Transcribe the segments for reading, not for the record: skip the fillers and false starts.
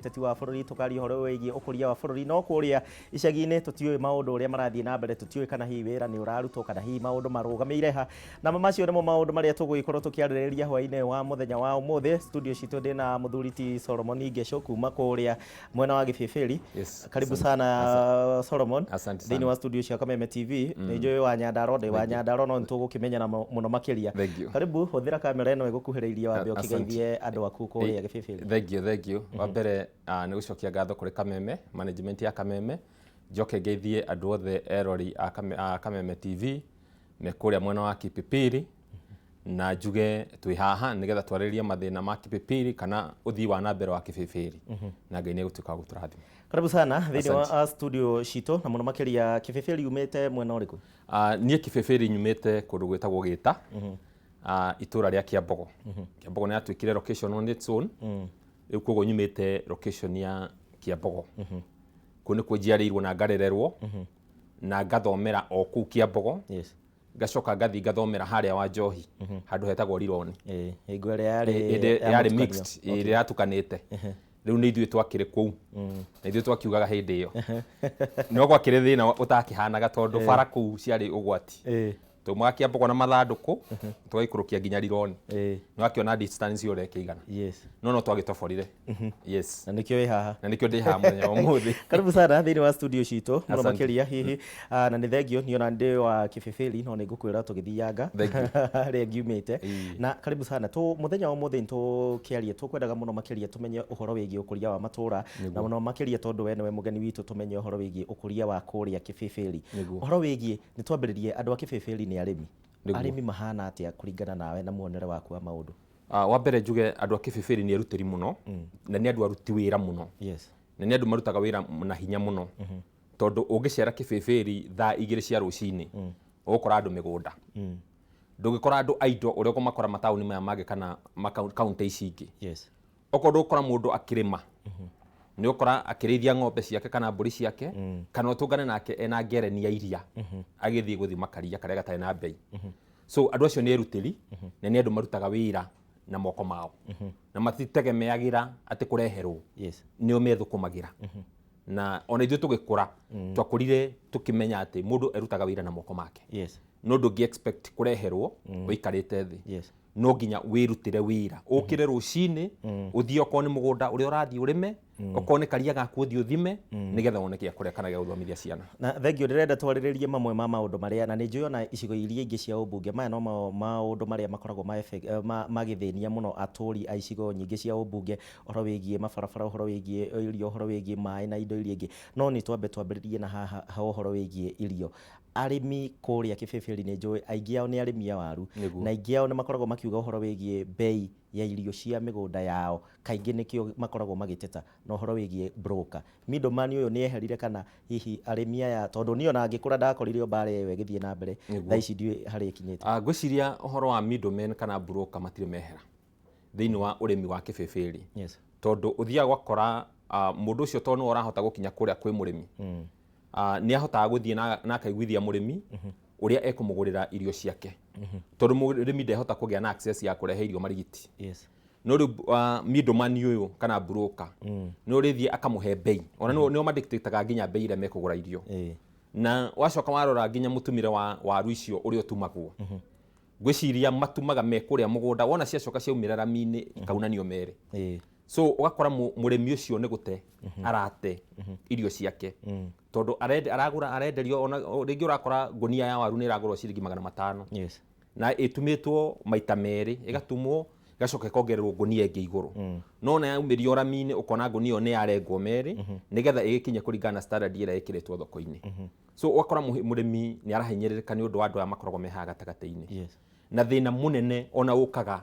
Ũteti wa bũrũri, tũkaria ũhoro wĩgiĩ ũkũria wa bũrũri, no kũrĩa icagi-inĩ tũtiũĩ maũndũ ũrĩa marathiĩ na mbere, tũtiũĩ kana hihi wĩra nĩ ũrarutwo kana hihi maũndũ marũgamĩire ha. Na macio nĩmo maũndũ marĩa tũgũgĩkorwo tũkĩarĩrĩria hwaĩ-inĩ wa mũthenya wa ũmũthĩ. Studio citũ ndĩna mũthuri ti Solomon Ngesho kuma kũrĩa mwena wa Gĩbĩbĩri. Yes, Karibu asante. sana Solomon. Asante thĩinĩ sana. Wa studio cia Kameme TV. Nĩ njũĩ wa Nyandarua, ndĩ wa Nyandarua, no nĩtũgũkĩmenyana mũno makĩria. Thank you. Karibu, hũthĩra kamera ĩno ĩgũkuhĩrĩirie wambe Asante. ũkĩgeithie andũ aku kũrĩa Gĩbĩbĩri. Thank you, thank you. Wa mbere nĩ gũcokia ngatho kũrĩ Kameme, management ya Kameme, njoke ngeithie andũ othe erori a Kameme TV me kũrĩa mwena wa Kipipiri, na njuge twĩ haha nĩgetha twarĩrĩrie mathĩna ma Kipipiri kana ũthii wa na mbere wa Kibibiri, na Ngai nĩ egũtuĩka wa gũtũrathima. Karibu sana thĩinĩ wa studio citũ, na mũno makĩria Kibibiri. Umĩte mwena ũrĩkũ? Niĩ Kibibiri nyumĩte kũndũ gwĩtagwo Gĩta, itũra rĩa Kĩambogo. Kĩambogo nĩ yatuĩkire location on its own. Rĩu koguo nyumĩte location ya Kĩambogo. Kũu nĩkuo njiarĩirwo na ngarererwo na ngathomera o kũu Kĩambogo. Ngacoka ngathiĩ ngathomera harĩa wa Njohi, handũ hetagwo Rironi. Ĩĩ, hingo ĩrĩa yarĩ ĩrĩa ya yarĩ mũtukanio. Mixed, ĩrĩa yatukanĩte. Rĩu nĩ ithuĩ twakĩrĩ kũu na ithuĩ twakiugaga hĩndĩ ĩyo, no gwakĩrĩ thĩna ũtakĩhanaga tondũ bara kũu ciarĩ ũgwati. Taumaga Kĩambogo na mathandũkũ tũgaikũrũkia nginya Rironi. Nĩ wakĩona distance ũrĩa ĩkĩigana. No twagĩtoborire, yes. Na nĩkĩo wĩ haha. Na nĩkĩo ndĩ haha mũthenya wa ũmũthĩ. Karibu sana thĩinĩ wa studio citũ mũno Asante. makĩria hihi. Na nĩ thengio niĩ ona ndĩ wa Kibibiri, no nĩ ngũkwĩra tũgĩthianga Thank you. harĩa ngiumĩte. Na karibu sana tũ mũthenya wa ũmũthĩ tũkĩaria, tũkwendaga mũno makĩria tũmenye ũhoro wĩgiĩ ũkũria wa matũra, na mũno makĩria tondũ we nĩwe mũgeni witũ, tũmenye ũhoro wĩgiĩ ũkũria wa kũrĩa Kibibiri. Ũhoro wĩgiĩ nĩ twambĩrĩrie, andũ a Kibibiri nĩ arĩmi. Arĩmi mahana atĩa kũringana nawe na muonere waku wa maũndũ? Wa mbere njuge andũ a Kibibiri nĩ erutĩri mũno na nĩ andũ aruti wĩra mũno na nĩ andũ marutaga wĩra na hinya mũno, tondũ ũngĩcera Kibibiri thaa 2 cia rũcinĩ ũgũkora andũ mĩgũnda. Ndũngĩkora andũ a indo ũrĩa ũkũmakora mataũni maya mangĩ kana makaunti ici ingĩ. Okorwo ndũgũkora mũndũ akĩrĩma, nĩ ũkora akĩrĩithia ng'ombe ciake kana mbũri ciake, kana ũtũngane nake ena ngereni ya iria agĩthiĩ gũthima karia karĩa gatarĩ na mbei. So andũ acio nĩ erutĩri na nĩ andũ marutaga wĩra na moko mao na matitegemeagĩra atĩ kũreherwo. Nĩo methũkũmagĩra, na ona ithuĩ tũgĩkũra twakũrire tũkĩmenya atĩ mũndũ erutaga wĩra na moko make. No ndũngĩ expect kũreherwo ũikarĩte thĩ. No nginya wĩrutĩre wĩra, ũkĩre rũcinĩ ũthiĩ, okorwo nĩ mũgũnda ũrĩa ũrathiĩ ũrĩme, okorwo nĩ karia gaku ũthiĩ ũthime, nĩgetha wone gĩa kũrĩa kana gĩa gũthomithia ciana. Na thengio, ndĩrenda twarĩrĩrie mamwe ma maũndũ marĩa, na nĩ njũĩ ona icigo iria ingĩ cia ũmbunge maya no maũndũ marĩa makoragwo magĩthĩnia mũno atũri a icigo nyingĩ cia ũmbunge, ũhoro wĩgiĩ mabarabara, ũhoro wĩgiĩ irio, ũhoro wĩgiĩ maĩ na indo iria ingĩ. No nĩ twambe twambĩrĩrie na haha ha ũhoro wĩgiĩ irio. Arĩmi kũrĩa Kibibiri nĩ njũĩ aingĩ ao nĩ arĩmi a waru. Na aingĩ ao nĩ makoragwo makiuga ũhoro wĩgiĩ mbei ya irio cia mĩgũnda yao, kaingĩ nĩkĩo makoragwo magĩteta. Na ũhoro wĩgiĩ broker, middleman ũyũ nĩ eherire kana hihi arĩmi aya, tondũ niĩ ona ngĩkũra ndakorire o mbara ĩyo ĩgĩthiĩ na mbere? Thaa ici ndiũĩ harĩa ĩkinyĩte. Ngwĩciria ũhoro wa middleman kana broker matirĩ mehera thĩinĩ wa ũrĩmi wa Kĩbĩbĩri, tondũ ũthiaga ũgakora mũndũ ũcio, tondũ nĩwe ũrahota gũkinya kũrĩa kwĩ mũrĩmi, nĩ ahotaga gũthiĩ na akaiguithia mũrĩmi ũrĩa ekũmũgũrĩra irio ciake, tondũ mũrĩmi ndehota kũgĩa na access ya kũrehe irio marigiti. No rĩu middleman ũyũ kana broker nĩ ũrĩthiĩ akamũhe mbei, ona nĩo madictateaga nginya mbei ĩrĩa mekũgũra irio. Na wacoka warora nginya mũtumĩre wa waru icio ũrĩa ũtumagwo, ngwĩciria matumaga me kũrĩa mũgũnda, wona ciacoka ciaumĩra rami-inĩ ikaunanio merĩ. So ũgakora mũrĩmi ũcio nĩ gũte arate irio ciake, tondũ aragũra arenderio ona rĩngĩ ũrakora ngũnia ya waru nĩ ĩragũrwo ciringi 500 na ĩtumĩtwo maita merĩ, ĩgatumwo ĩgacoka ĩkongererwo ngũnia ĩngĩ igũrũ. No ona yaumĩrio rami-inĩ ũkona ngũnia ĩyo nĩ yarengwo merĩ nĩgetha ĩgĩkinye kũringana na standard ĩrĩa ĩkĩrĩtwo thoko-inĩ. So ũgakora mũrĩmi nĩ arahinyĩrĩrĩka nĩ ũndũ wa andũ aya makoragwo me haha gatagatĩ-inĩ. Na thĩna mũnene ona ũkaga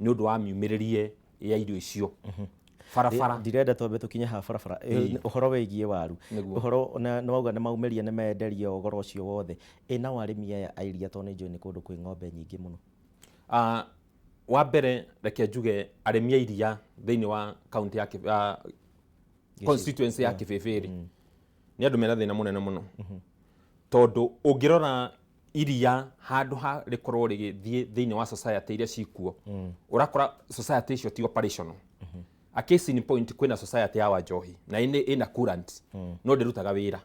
nĩ ũndũ wa miumĩrĩrie ya irio icio, barabara. Ndirenda twambe tũkinye ha barabara. Ũhoro wĩgiĩ waru. Ũhoro nĩ wauga nĩ maumĩria, nĩ menderio goro ũcio wothe. Ĩ nao arĩmi aya a iria, tondũ nĩ njũĩ nĩ kũndũ kwĩ ng'ombe nyingĩ mũno? Wa mbere reke njuge arĩmi a iria thĩinĩ wa kaunti ya constituency ya Kibibiri nĩ andũ mena thĩna mũnene mũno, tondũ ũngĩrora iria handũ ha rĩkorwo rĩgĩthiĩ thĩinĩ wa society iria cikuo, ũrakora society icio ti operational. A case in point, kwĩna society ya Wanjohi na ĩna coolant no ndĩrutaga wĩra.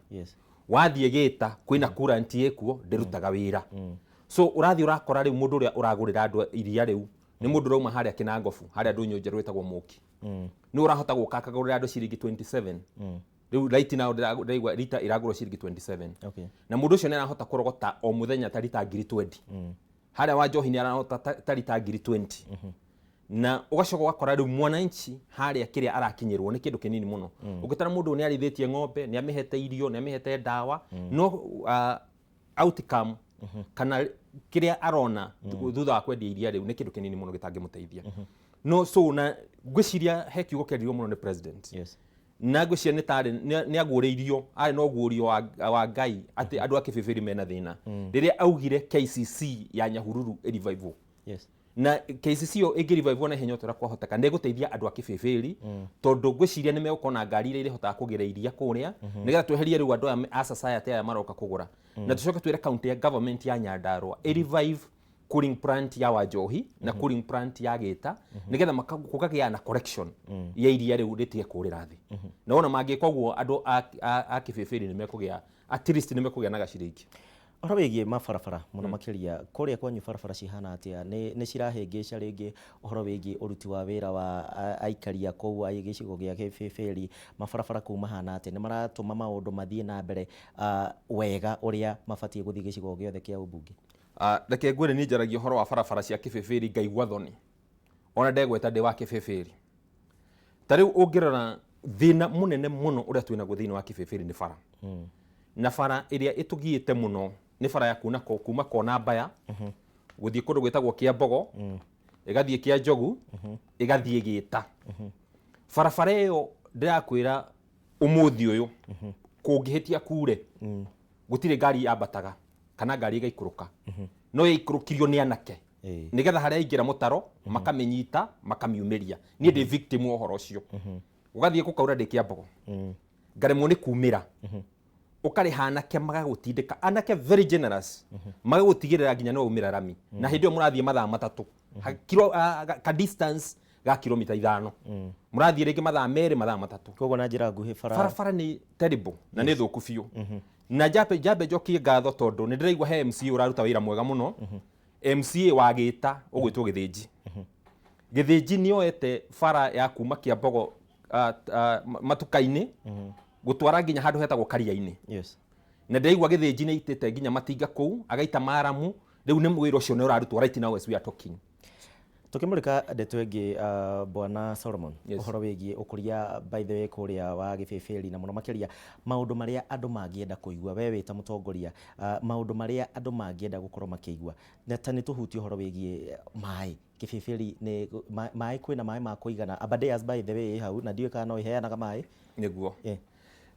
Wathiĩ Gĩta kwĩna coolant ĩkuo, ndĩrutaga wĩra. So ũrathiĩ ũrakora rĩu mũndũ ũrĩa ũragũrĩra andũ iria rĩu nĩ mũndũ ũrauma harĩa Kĩnangobu, harĩa ndũnyũ njerũ ĩtagwo Mũki, nĩ ũrahota gũka akagũrĩra andũ ciringi 27. Rĩu right now ndĩraigua rita ĩragũrwo ciringi 27. Na mũndũ ũcio nĩ arahota kũrogota o mũthenya ta rita 20,000. Harĩa Wanjohi nĩ arahota ta rita 20,000. Na ũgacoka ũgakora rĩu mwananchi harĩa kĩrĩa arakinyĩrwo nĩ kĩndũ kĩnini mũno. Ũngĩtara mũndũ ũyũ nĩ arĩithĩtie ng'ombe, nĩ amĩhete irio, nĩ amĩhete ndawa, no outcome kana kĩrĩa arona thutha wa kwendia iria rĩu nĩ kĩndũ kĩnini mũno gĩtangĩmũteithia. No so na ngwĩciria he kiugo kĩaririo mũno nĩ president. Na ngwĩciria nĩ tarĩ nĩ aguũrĩirio, arĩ na ũguũrio wa Ngai atĩ andũ a Kĩbĩbĩri mena thĩna rĩrĩa augire KCC ya Nyahururu ĩrevive. Na KCC ĩyo ĩngĩrevivwo na ihenya o ta ũrĩa kwahoteka, nĩ ĩgũteithia andũ a Kĩbĩbĩri, tondũ ngwĩciria nĩ megũkorwo na ngari iria irĩhotaga kũgĩra iria kũrĩa, nĩgetha tweherie rĩu andũ aya a society aya maroka kũgũra, na tũcoke twĩre county ya government ya Nyandarua ĩrevive cooling plant ya Wanjohi na cooling plant ya Gĩta, nĩgetha kũkagĩa na collection ya iria rĩu rĩtige kũrĩra thĩ. Na wona mangĩka ũguo, andũ a Kĩbĩbĩri nĩ mekũgĩa, at least nĩ mekũgĩa na gaciringi. Ũhoro wĩgiĩ mabarabara mũno makĩria kũrĩa kwanyu, barabara cihana atĩa? Nĩ cirahĩngĩca rĩngĩ ũhoro wĩgiĩ ũruti wa wĩra wa aikari a kũu a gĩcigo gĩa Kĩbĩbĩri? Mabarabara kũu mahana atĩa? Nĩ maratũma maũndũ mathiĩ na mbere wega ũrĩa mabatiĩ gũthiĩ gĩcigo gĩothe kĩa ũmbunge? Reke ngwĩre, niĩ njaragia ũhoro wa barabara cia Kĩbĩbĩri ngaigua thoni ona ndegweta ndĩ wa Kĩbĩbĩri. Ta rĩu ũngĩrora, thĩna mũnene mũno ũrĩa twĩnaguo thĩinĩ wa Kĩbĩbĩri nĩ bara. Na bara ĩrĩa ĩtũgiĩte mũno nĩ bara ya kuma kona Mbaya gũthiĩ kũndũ gwĩtagwo Kĩambogo, ĩgathiĩ Kĩa Njogu, ĩgathiĩ Gĩta. Barabara ĩyo, ndĩrakwĩra ũmũthĩ ũyũ, kũngĩhĩtia kure, gũtirĩ ngari yambataga kana ngari ĩgaikũrũka, no yaikũrũkirio nĩ anake nĩgetha harĩa aingĩra mũtaro makamĩnyita makamiumĩria. Niĩ ndĩ victim wa ũhoro ũcio. Gũgathiĩ gũkaura ndĩ Kĩambogo, ngaremwo nĩ kumĩra, ũkarĩha anake magagũtindĩka, anake very generous, magagũtigĩrĩra nginya no umĩra rami. Na hĩndĩ ĩyo mũrathiĩ mathaa 3, ka distance ga kilomita 5, mũrathiĩ rĩngĩ mathaa 2, mathaa 3. Koguo na njĩra nguhĩ bara Barabara nĩ terrible na nĩ thũku biũ. Na njambe njokie ngatho tondũ nĩ ndĩraigua he MCA ũraruta wĩra mwega mũno, MCA wa Gĩta ũgwĩtwo Gĩthĩnji. Gĩthĩnji nĩ oete bara ya kuma Kĩambogo matuka-inĩ gũtwara nginya handũ hetagwo Karia-inĩ. Na ndĩraigua Gĩthĩnji nĩ aitĩte nginya matinga kũu, agaita maramu. Rĩu nĩ wĩra ũcio nĩ ũrarutwo right now as we are talking. Tukimurika ndeto ĩngĩ, bwana Solomon, ũhoro wĩgiĩ ũkũria, by the way, kũrĩa wa Gĩbĩbĩri, na mũno makĩria maũndũ marĩa andũ mangĩenda kũigua we wĩ ta mũtongoria, maũndũ marĩa andũ mangĩenda gũkorwo makĩigua, na ta nĩ tũhutie ũhoro wĩgiĩ maĩ Kĩbĩbĩri. Nĩ maĩ, kwĩna maĩ ma kũigana? Aberdares, by the way, ĩ hau na ndiũĩ kana no ĩheanaga maĩ. Nĩguo.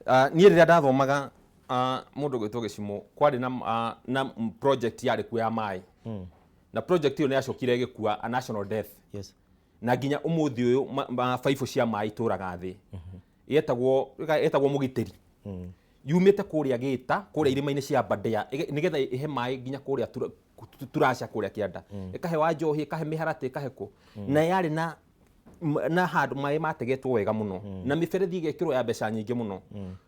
Niĩ rĩrĩa ndathomaga, mũndũ gwĩtwo Gĩcimo, kwarĩ na project yarĩ kuo ya maĩ, na project ĩyo nĩ yacokire ĩgĩkua a national death. Na nginya ũmũthĩ ũyũ baibũ cia maĩ itũraga thĩ. Yetagwo Mũgitĩri, yumĩte kũrĩa Gĩta, kũrĩa irĩma-inĩ cia Aberdare, nĩgetha ĩhe maĩ nginya kũrĩa Turaca, kũrĩa kĩanda, ĩkahe Wanjohi, ĩkahe Mĩharatĩ, ĩkahe kũ. Na yarĩ na handũ maĩ mategetwo wega mũno na mĩberethi ĩgekĩrwo ya mbeca nyingĩ mũno.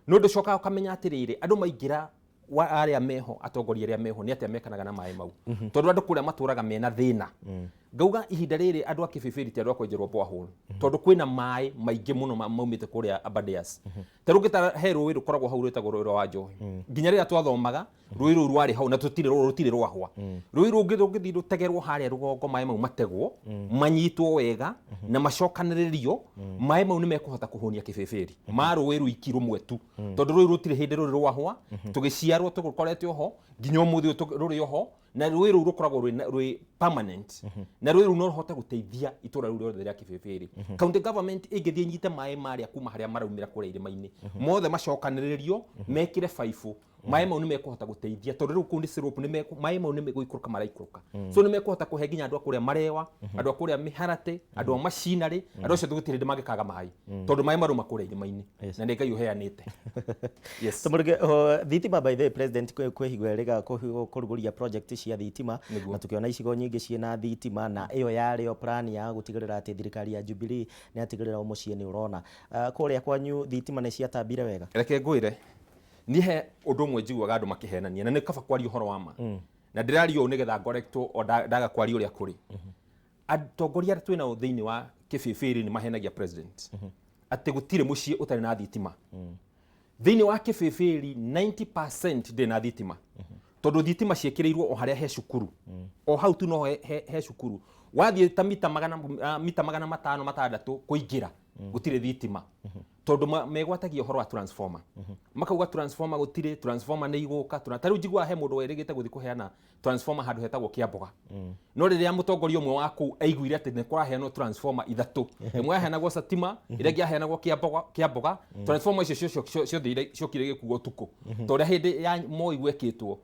No ndũcokaga ũkamenya atĩrĩrĩ, andũ maingĩra wa arĩa meho, atongoria arĩa meho, nĩ atĩa mekanaga na maĩ mau? Tondũ andũ kũrĩa matũraga mena thĩna. Ngauga ihinda rĩrĩ andũ a Kĩbĩbĩri ti andũ a kwenjerwo borehole, tondũ kwĩna maĩ maingĩ mũno maumĩte kũrĩa Aberdares. Ta rĩu ũngĩtara, he rũĩ rũkoragwo hau rwĩtagwo rũĩ rwa Wanjohi. Nginya rĩrĩa twathomaga, rũĩ rũu rwarĩ hau na rũtirĩ rwahwa. Rũĩ rũngĩ rũngĩthiĩ rũtegerwo harĩa rũgongo, maĩ mau mategwo, manyitwo wega na macokanĩrĩrio, maĩ mau nĩ mekũhota kũhũnia Kĩbĩbĩri ma rũĩ rwiki rũmwe tu, tondũ rũĩ rũtirĩ hĩndĩ rũrĩ rwahwa. Tũgĩciarwo tũkorete oho, nginya ũmũthĩ ũyũ rũrĩ oho. Na rũĩ rũu rũkoragwo rwĩ permanent, na rũĩ rũu no rũhote gũteithia itũra rĩu rĩothe rĩa Kĩbĩbĩri. County government ĩngĩthiĩ nyite maĩ marĩa kuma harĩa maraumĩra kũrĩa irĩma-inĩ mothe, macokanĩrĩrio, mekĩre baibũ. Maĩ mau nĩ mekũhota gũteithia, tondũ rĩu kũu nĩ slope, nĩ maĩ mau nĩ megũikũrũka maraikũrũka. So nĩ mekũhota kũhe nginya andũ a kũrĩa Marewa, andũ a kũrĩa Mĩharatĩ, andũ a macinarĩ, andũ acio gũtirĩ hĩndĩ mangĩkaga maĩ, tondũ maĩ marauma kũrĩa irĩma-inĩ na nĩ Ngai ũheanĩte. Yes. Tũmũrĩke thitima. By the way, president kwĩ hingo erĩga kũrugũria project cia thitima na tũkĩona icigo nyingĩ ciĩna thitima, na ĩyo yarĩ o plan ya gũtigĩrĩra atĩ thirikari ya Jubilee nĩ yatigĩrĩra o mũciĩ nĩ ũrona. Kũrĩa kwanyu thitima nĩ ciatambire wega? Reke ngwĩre, niĩ he ũndũ ũmwe njiguaga andũ makĩhenania, na nĩ kaba kwaria ũhoro wa ma, na ndĩraria ũũ nĩgetha ngorektwo o ndaga kwaria ũrĩa kũrĩ. Atongoria arĩa twĩnao thĩinĩ wa kĩbĩbĩrĩ nĩ mahenagia president atĩ gũtirĩ mũciĩ ũtarĩ na thitima. Thĩinĩ wa kĩbĩbĩri 90% ndĩrĩ na thitima, tondũ thitima ciĩkĩrĩirwo o harĩa he cukuru, o hau tu no he cukuru. Wathiĩ ta mita 500, 600 kũingĩra, gũtirĩ thitima, tondũ megwatagia ũhoro wa transformer. Makauga transformer gũtirĩ, transformer nĩ igũka. Ta rĩu njiguaga he mũndũ werĩgĩte gũthiĩ kũheana transformer handũ hetagwo Kĩamboga, no rĩrĩa mũtongoria ũmwe wa kũu aiguire atĩ nĩ kũraheanwo transformer ithatũ, ĩmwe yaheanagwo Satima, ĩrĩa ĩngĩ yaheanagwo Kĩamboga, transformer icio ciothe iria ciokire igĩkuo ũtukũ, ta ũrĩa hĩndĩ ya Moi gwekĩtwo,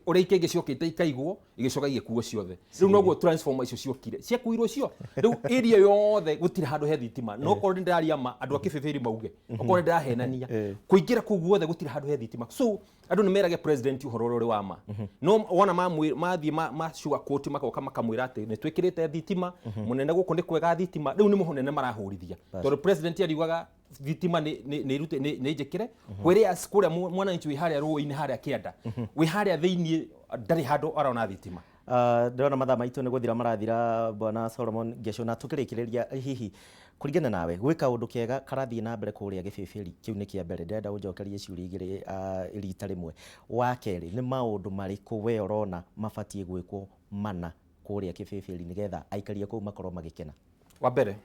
ũrĩa ikĩngĩ ciokĩte ikaigwo, igĩcoka igĩkuo ciothe. Rĩu noguo transformer icio ciokire ciakuirwo cio. Rĩu area yothe gũtirĩ handũ he thitima. No korwo nĩ ndĩraria ma, andũ a kĩbĩbĩri mauge, okorwo nĩ ndĩrahenania. Kũingĩra kũu guothe gũtirĩ handũ he thitima. So andũ nĩ merage president ũhoro ũrĩa ũrĩ wa ma. No wona mathiĩ ma sugar coat, magoka makamwĩra atĩ nĩ twĩkĩrĩte thitima mũnene, gũkũ nĩ kwega thitima. Rĩu nĩ mũnene marahũrithia, tondũ president ariugaga thitima nĩ irute, nĩ njĩkĩre, whereas kũrĩa mwananchi wĩ harĩa rũĩ-inĩ, harĩa kĩanda, wĩ harĩa thĩiniĩ, ndarĩ handũ arona thitima. Ndĩrona mathaa maitũ nĩ gũthira marathira, Bwana Solomon Ngeco, na tũkĩrĩkĩrĩria, hihi kũringana nawe gwĩ kaũndũ kega karathiĩ na mbere kũrĩa Gĩbĩbĩri? Kĩu nĩ kĩa mbere, ndĩrenda ũnjokerie ciũria igĩrĩ rita rĩmwe. Wa kerĩ, nĩ maũndũ marĩkũ we ũrona mabatiĩ gwĩkwo mana kũrĩa Kĩbĩbĩri nĩgetha aikari a kũu makorwo magĩkena? Wa mbere,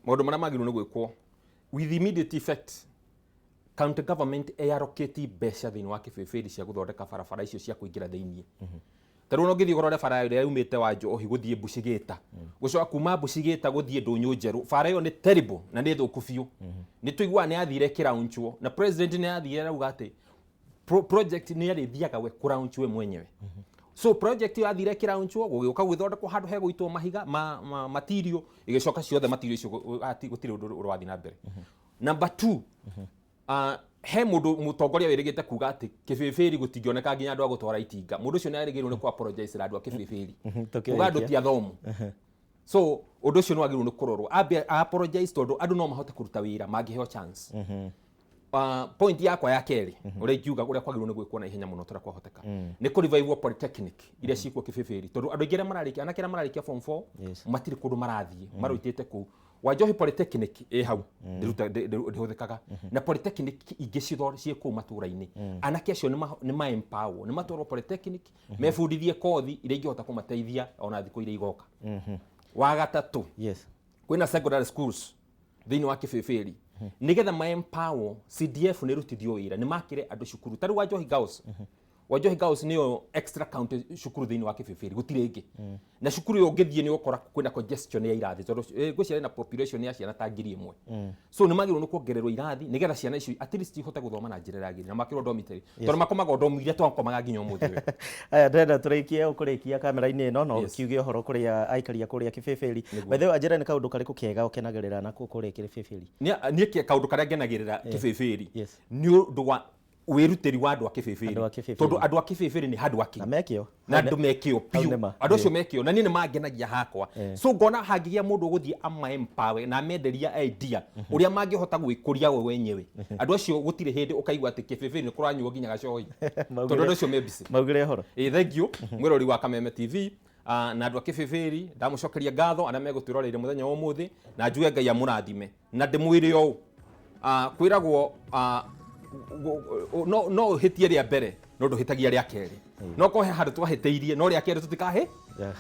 maũndũ marĩa magĩrĩirwo nĩ gwĩkwo with immediate effect, county government ĩallocate mbeca thĩinĩ wa Kĩbĩbĩri cia gũthondeka barabara icio cia kũingĩra thĩinĩ. Ta rĩu ũngĩthiĩ ũrore bara ĩrĩa yumĩte wa Njohi gũthiĩ Mbucigĩta, gũcoka kuma Mbucigĩta gũthiĩ Ndũnyũ Njerũ, bara ĩyo nĩ terrible na nĩ thũku biũ. Nĩ tũiguaga nĩ yathire ĩkĩraunchwo, na president nĩ yathire arauga atĩ project nĩ arĩthiaga we kũraunch we mwenyewe. So project ĩyo yathire ĩkĩraunchwo, gũgĩũka gwĩthondekwo handũ hegũitwo mahiga ma material, ĩgĩcoka ciothe material icio gũtirĩ ũndũ ũrathiĩ na mbere. Number two, he mũndũ mũtongoria wĩrĩgĩte kuga atĩ Kĩbĩbĩri gũtingĩoneka nginya andũ a gũtwara itinga. Mũndũ ũcio nĩ arĩgĩrĩirwo nĩ kũ apologize andũ a Kĩbĩbĩri kuga andũ ti athomu. So ũndũ ũcio nĩ wagĩrĩirwo nĩ kũrorwo, ambe apologize, tondũ andũ no mahote kũruta wĩra mangĩheo chance. Point yakwa ya kerĩ, ũrĩa ingiuga ũrĩa kwagĩrĩirwo nĩ gwĩkwo na ihenya mũno tũrĩa kwahoteka, nĩ kũ revive polytechnic iria ciĩkuo Kĩbĩbĩri, tondũ andũ aingĩ arĩa mararĩkia, anake arĩa mararĩkia form 4 matirĩ kũndũ marathiĩ, marũitĩte kũu. Wanjohi Polytechnic ĩ hau ndĩhũthĩkaga, na polytechnic ingĩ ciĩ kũu matũra-inĩ. Anake acio nĩ ma empower, nĩ matwarwo polytechnic mebundithie kothi iria ingĩhota kũmateithia ona thikũ iria igoka. Wa gatatũ, kwĩna secondary schools thĩinĩ wa Kĩbĩbĩri, nĩgetha ma empower CDF nĩ rutithio wĩra nĩ makĩre andũ cukuru. Ta rĩu Wanjohi Girls, Wanjohi Girls nĩyo extra county cukuru thĩinĩ wa Kĩbĩbĩri, gũtirĩ ĩngĩ. Na cukuru ĩyo ũngĩthiĩ nĩ ũgũkora kwĩna congestion ya irathi, tondũ ngwĩciria na population ya ciana ta 1000. So nĩ magĩrĩirwo nĩ kuongererwo irathi nĩgetha ciana icio at least ihote gũthoma na njĩra ĩrĩa yagĩrĩire, na makĩrwo dormitory, tondũ makomaga o dorm iria twakomaga nginya ũmũthĩ ũyũ. Aya, ndĩrenda tũrĩkie kũrĩkia kamera-inĩ ĩno no kiuge ũhoro kũrĩa aikari a kũrĩa Kĩbĩbĩri. By the way, anjĩre nĩ kaũndũ karĩkũ kega ũkenagĩrĩra nako kũrĩa Kĩbĩbĩri? Niĩ kaũndũ karĩa ngenagĩrĩra Kĩbĩbĩri nĩ ũndũ wa wĩrutĩri wa andũ a Kĩbĩbĩri. Andũ a Kĩbĩbĩri. Tondũ andũ a Kĩbĩbĩri nĩ handũ aki na mekĩo na andũ mekĩo hau biũ. Nĩ ma. Andũ acio mekĩo na niĩ nĩ mangenagia hakwa. So ngona hangĩgĩa mũndũ ũgũthiĩ ama empower na amenderia idea ũrĩa mangĩhota gwĩkũria we wenyewe, andũ acio gũtirĩ hĩndĩ ũkaigua atĩ Kĩbĩbĩri nĩ kũranyuo nginya gacohi, tondũ andũ acio me busy. Maugire ũhoro. Ĩ, thank you mwĩrori wa Kameme TV, na andũ a Kĩbĩbĩri ndamũcokeria ngatho arĩa megũtwĩroreire mũthenya wa ũmũthĩ, na njuge Ngai amũrathime, na ndĩmwĩre ũũ, kwĩragwo no ũhĩtie rĩa mbere no ndũhĩtagia rĩa kerĩ. No ko he handũ twahĩtĩirie, no rĩa kerĩ tũtikahĩ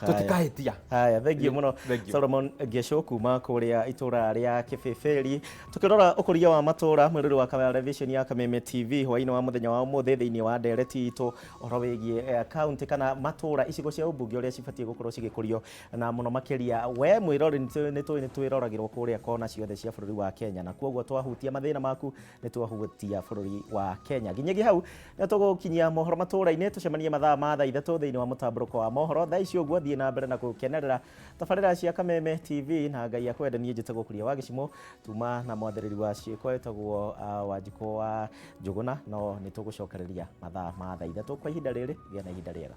tũtikahĩtia. Haya, thengiũ mũno. Thank you. Solomon Ngeco kuma kũrĩa itũra rĩa Kĩbĩbĩri, tũkĩrora ũkũria wa matũra, mwĩrori wa television ya Kameme TV hwaĩ-inĩ wa mũthenya wa ũmũthĩ, thĩinĩ wa ndereti itũ ũhoro wĩgiĩ county kana matũra, icigo cia ũmbunge ũrĩa cibatiĩ gũkorwo cigĩkũrio, na mũno makĩria we mwĩrori nĩ tũĩ nĩ twĩroragĩrwo kũrĩa kona ciothe cia bũrũri wa Kenya, na koguo twahutia mathĩna maku nĩ twahutia bũrũri wa Kenya. Nginyagia hau nĩ tũgũkinyia mohoro matũra-inĩ, tũcemanie mathaa ma thaa 3 thĩinĩ wa mũtambũrũko wa mohoro. Thaa ici ũguo thiĩ na mbere na gũkenerera tabarĩra cia Kameme TV, na Ngai akwende. Niĩ njĩtagwo Kuria wa Gĩcimo, tuma na mwathĩrĩri wa ciĩko ĩtagwo Wanjikũ wa Njũgũna, no nĩ tũgũcokereria mathaa ma thaa 3. Kwa ihinda rĩrĩ, gĩa na ihinda rĩega.